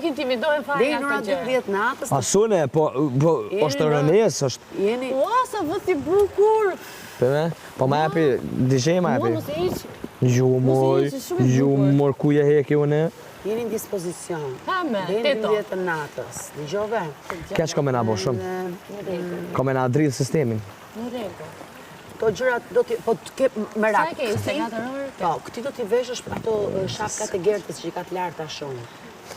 Nuk intimidohem fare Deri në ora 12 natës. Asune, po, po, është rënes, është... Jeni... Ua, sa vë si bukur! Po me, po ma jepi, dishe ma jepi. Mua mos e hiq. Ju moj, ju mor, ku je heki une? Jeni në dispozicion. Ha me, Deri në 12 të natës. Dëgjove? Keq ka me na bo shumë. Ka me na dridh sistemin. Në rregull. Këto gjërat do t'i, po të ke merak. Sa e ke, 24 orë? Po, këti do t'i veshësh ato shapkat e Gertës që i ka të larta shumë.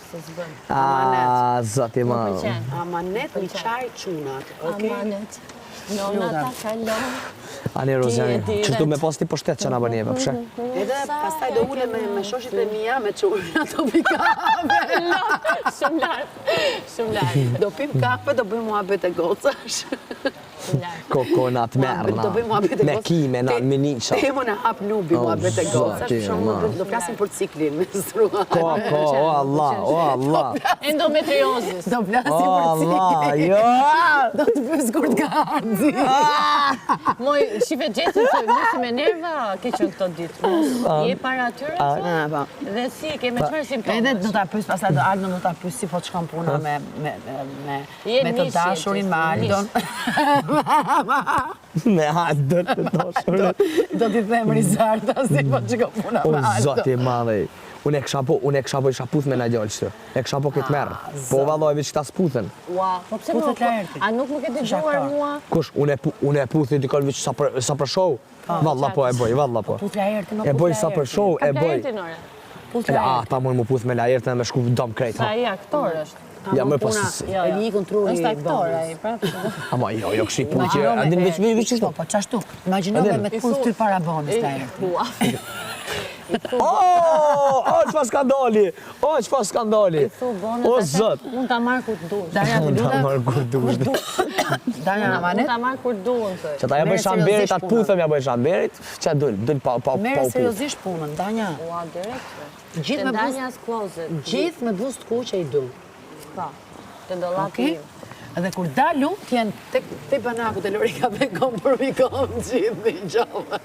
Se s'bën. A, zoti ma. Amanet mi qaj çunat, okej? Amanet. Nona ta kalon. Ani Rozjani, që tu me pas ti pushtet që na bën jeve, pse? Edhe pastaj do ulem me, me shoqet e mia, me çunat, do pi kafe. Shumë lart. Shumë lart. Do pim kafe, do bëjmë muhabet e gocash. Kokonat merna, me kime në minisha. Temën e hap nubi muhabet e gocash, për shembull do flasim për ciklin menstrual. Ko, ko, o Allah, o Allah. Endometriozis. Do flasim për ciklin. O Allah, jo! Do të pyes kur të ka ardhi. Moj, shife Gjestin se nisi me nerva ke qenë këto ditë. Mos je para atyre? Po. Dhe si, ke me çfarë simptomash? Edhe do ta pyes, pastaj do Aldon do ta pyes si po të shkon puna me me me Me të dashurin, me Aldon. Me Aldon të dashurin. Do t'i them Rizarta, si po të shkon puna me Aldon. O, zoti i madh. Unë e kisha po, unë e kisha po isha puth me naj djalë qëtu. E kisha po këtë merë. Ah, po vallaj veç këta s'puthen. Ua, po pse nuk, a nuk më ke dëgjuar mua? Kush, unë e unë e puthi dikon veç sa për sa për show. Po, Valla po e bëj, valla po. Puth Laertin, E bëj sa për show, e bëj. Puth Laertin. Ah, ta mund mu puth me Laertin me shku dom krejt. Sa ai aktor është. Ja, më pas. Jo, jo. Një kontrolli. Është aktor ai, prapë. Ama jo, jo kështu puthje. A din veç veç çështë? Po, po çashtu. Imagjinove me të puth ty para bonës Laertin. Oh, oh, çfarë skandali? Oh, çfarë skandali? O zot. Mund ta marr kur të dush. Danja të Mund ta lutem. marr kur dush. Danja amanet. Mund ta marr kur duan të. Që ta ja bëj shamberit, atë puthem ja bëj shamberit, që dul, dul pa pa pa. Merre seriozisht punën, Danja. Ua, direkt. Gjithë me Danja's closet. Gjithë me buzë të kuqe i du. Po. Te dollapi im. Edhe kur dalu, të jenë tek te banaku te Lorika me kom për mi kom gjithë një gjove.